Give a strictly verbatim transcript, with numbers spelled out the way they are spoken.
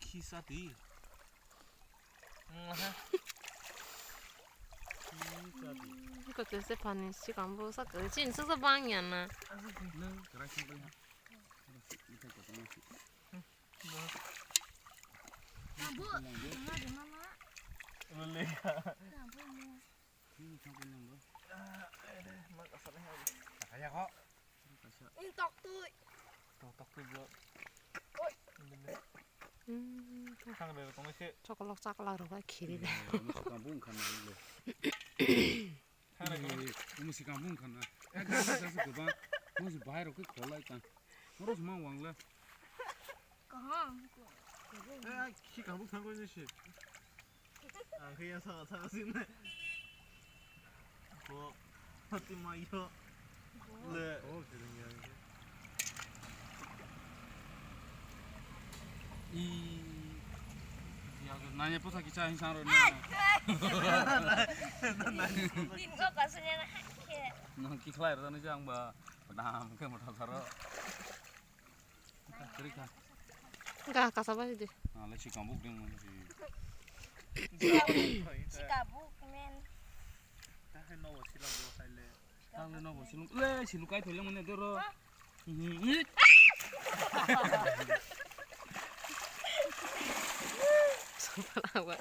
Khi sati. Ko te se pani si kambo sa ke chin sa sa bang ya na. Nang kerai sang kali ha. Ita ko tama si. Abu, mama di mama. Lele. Abu mo. Ini sang kali nang bo. Mak asal ni hari. Kaya ko. Ini tok tu. Tok tok tu bo. Oi. Ini. Hmm. Thang re tong se. Chokolok chaklak rok khiri de. Ini si kambo wngkha na le. Thang re tong. Ini si kambo wngkha na. Ekdom jasa gobang. Ini si bahai rok kholai tang. Oro se mang wang le. Kaham. Eh, khi kambo thang ko ni si. Ang khe yang saka saka sini. Bo, pati mayo. Le. Oh, kiring ya. I. Ya, nanya posa kicha hinsang ro na. Din ko kasanya na hakhe. Nang kikhlai ro ni jang ba. Padam ke motha saro. Kiri ka. Ga kasa ba di. Ah, le si kambuk ding mo si. Si kambuk men. Ta he no sila bo sai le. Tang le no bo silu. Le silu kai thole mane doro. Sapa la wa.